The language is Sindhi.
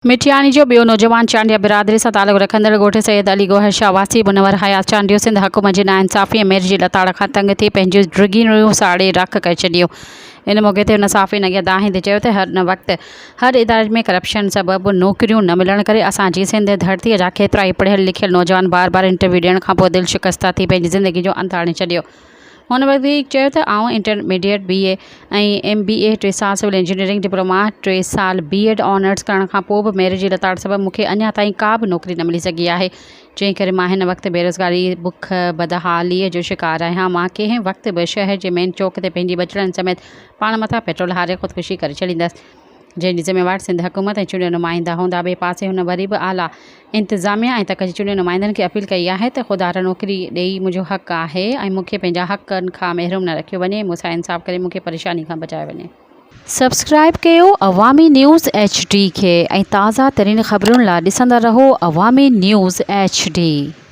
مٺياڻي جو ٻيو نوجوان چانڊيا برادري سان تعلق رکندڙ ڳوٺ سيد علي گوهر شاهه واسي منور حيات چانڊيو سنڌ حڪومت جي ناانصافي ۽ ميرٽ جي لتاڙ کان تنگ ٿي پنهنجون ڊگهيون ساڙي رک ڪري ڇڏيون. ان موقعي تي هن صحافين اڳيان دانهيندي چيو ته هن وقت هر اداري ۾ ڪرپشن سبب نوڪريون نه ملڻ ڪري اسان جي سنڌ ڌرتي جا ڪيترائي پڙهيل لکيل نوجوان بار بار انٽرويو ڏيڻ کانپوء دل شڪسته ٿي پنهنجي زندگي جو انت آڻي ڇڏيو. هن وڌيڪ چيو ته آئون انٽرميڊيٽ، بي اي ۽ ايم بي اي، ٽي سال سول انجنيئرنگ ڊپلوما، ٽي سال بي ايڊ آنرز ڪرڻ کان پوء به ميرٽ جي لتاڙ سبب مون کي اڃا تائين ڪا به نوڪري نه ملي سگهي آهي، جنهن ڪري مان هن وقت بيروزگاري، بک، بدحاليء جو شڪار آهيان، مان ڪنهن وقت به شهر جي مين چوڪ تي پنهنجي ٻچڙن سميت پاڻ مٿان پيٽرول هاري خودڪشي ڪري ڇڏيندس. جنهن جي ذميوار سنڌ حڪومت ۽ چونڊيل نمائندا هوندا. ٻئي پاسي هن وري به اعليٰ انتظاميا ۽ تڪ جي چونڊيل نمائندن کي اپيل ڪئي آهي ته خدارا نوڪري ڏئي منهنجو حق آهي ۽ مون کي پنهنجا حقن کان محروم نه رکيو وڃي مون سان انصاف ڪري مون کي پريشاني کان بچايو وڃي. سبسڪرائيب ڪيو عوامي نيوز ايڇ ڊي کي ۽ تازه ترين خبرن لا ڏسندا رهو عوامي نيوز ايڇ ڊي.